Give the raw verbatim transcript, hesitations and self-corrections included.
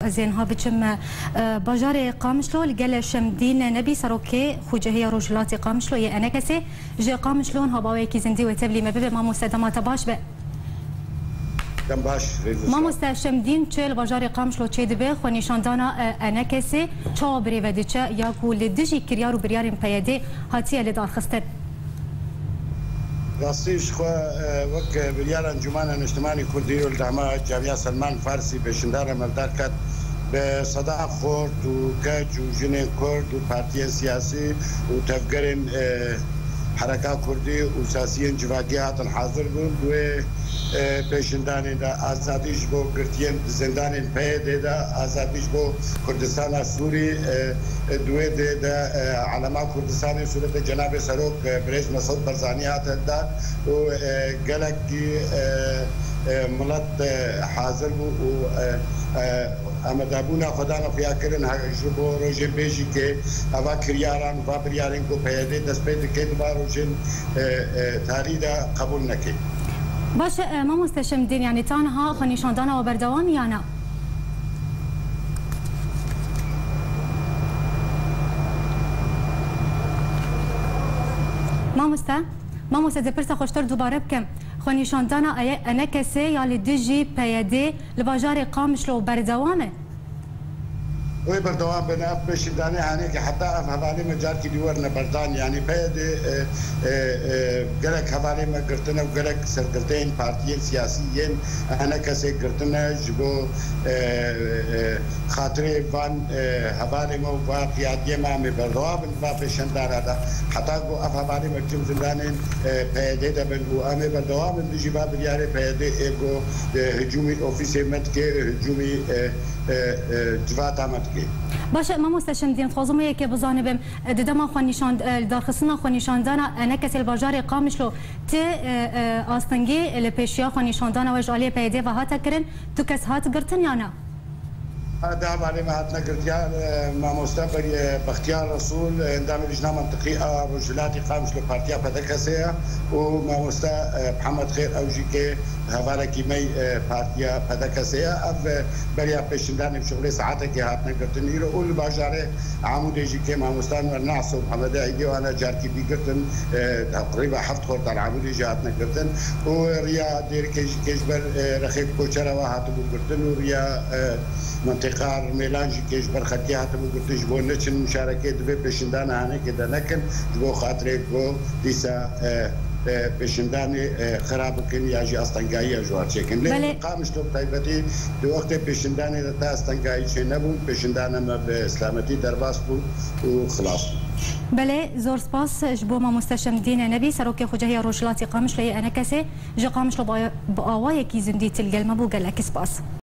Ez ê niha biçim, e, bajarê Qamişlo, li gel Şemdîn Nebî, serokê Xucehiya Rojhilatê Qamişlo yê ENKSê, ji Qamişlo niha bi awayekî zindî wê tevlî me bibe. Mamoste, dema te baş be. Dem baş, rêz û şa. Mamoste, Şemdîn çi li bajarê Qamişlo çêdibe? Xwenîşandana, e, ENKSê çawa birêve diçe ya ku li dijî kiryar û biryarên PYDê hatiye lidarxistin? Rastî ji xwe, e, wek biryara Encûmena Niştimanî Kurdî û li dema Camia Selman Farsî pêşindar e, me li dar ket, bi sedan xort û keç û jinên Kurd û partiyên siyasî û tevgerên, e, hereka Kurdî û siyasiyên civakî hatin hazir bûn. Di wê, e, pêşindanê de azadî ji bo girtiyên di zindanên PYDê de, azadî ji bo Kurdistana Sûrî, e, e, di wê dê de, e, Elema Kurdistanê sûretê Cenabê Serok, e, Birêz Mesûd Barzanî hate dan û, e, gelekî, e, e, milet, e, hazir bû û, e, e, amadebûna xwe dane xuya kirin, he, ji bo rojên bê jî ke eva kiryaran, va biryarên ku PYDê dest pê dike, di va rojên, e, e, tarî de qebûl neke. Baş e, mamoste Şemdîn, yanî ta niha xwenîşandana we berdewam e ya na? Mamoste, mamoste, ez ê pirsa xwe ji te re dubare bikim. Xwenîşandana eye-, ENKSê ya li dijî PYDê li bajarê Qamişlo berdewam e? Wê berdewam bine, ev pêşîdanê hanê ki heta ev hevalê me carkî dî werine berdan, yanî PYDê, e, e, e, gelek hevalê me girtine û gelek serkirdeyên partiyên siyasî yên ENKSê girtine ji bo, e, e, xatirê van, e, hevalê me û va qiyadiyê me em ê berdewam bin va pêşendana de. Heta ku ev hevalê me çim zindanên, e, PYDê de bin û em ê berdewam bin dijî va biryarê PYDê ê ku, e, hicûmî ofîsê me dike, hicûmî, e, e, e, civata me dike. Baş e, mamoste Şemdîn, dixwazim wê yekê bizanibim, e, di dema xwe nîşan, e, li darxistina xwe nîşandana, e, ENKSê li bajarê Qamişlo ti, e, e, astengî li pêşiya xwe nîşandana we ji aliyê PYDê ve hate kirin, tu kes hat girtin ya na? Ha, di hevalê me hatine girtiya, e, mamoste Berî-, e, Bextiyar Resûl, e, endamê Lijna Mentiqî a Rojhilatê Qamişlo Partiya PDKSê ye û mamoste, e, Mihemed Xêr, ew jî ke hevalekî me, e, partiya PDKSê ye. Ev, e, beriya pêşindanê bi şixulê saetekê hatine girtin îro û li bajarê Amûdê jî ke mamoste Enwer Nas û Mihemed Eydî wana carkî dî girtin, e, qirîba heft xorta li Amûdê jî hatine girtin û riya Dêrikê jî ke ji ber, e, rexê koçera wa hatibû girtin û riya, e, mentiqa Rmêlan jî ke ji ber xelkê hatibû girtin, ji bo neçin muşarekê di vê pêşindana hanekê de nekin, ji bo xatirê ku dîsa, e, e, pêşindanê, e, xira bikin ya jî astengayiya ji wan çêkin. Lê Belê. Qamişlo bi taybetî di wextê pêşindanê de te astengayî çênebûn, pêşindana me bi silametî derbas bû û xilas bû. Belê, zor spas ji bo mamoste Şemdîn Nebî, serokê Xucehiya Rojhilatê Qamişlo yê ENKSê, ji Qamişlo bi, bi awayekî zindî til gel me bû. Gelekî spas.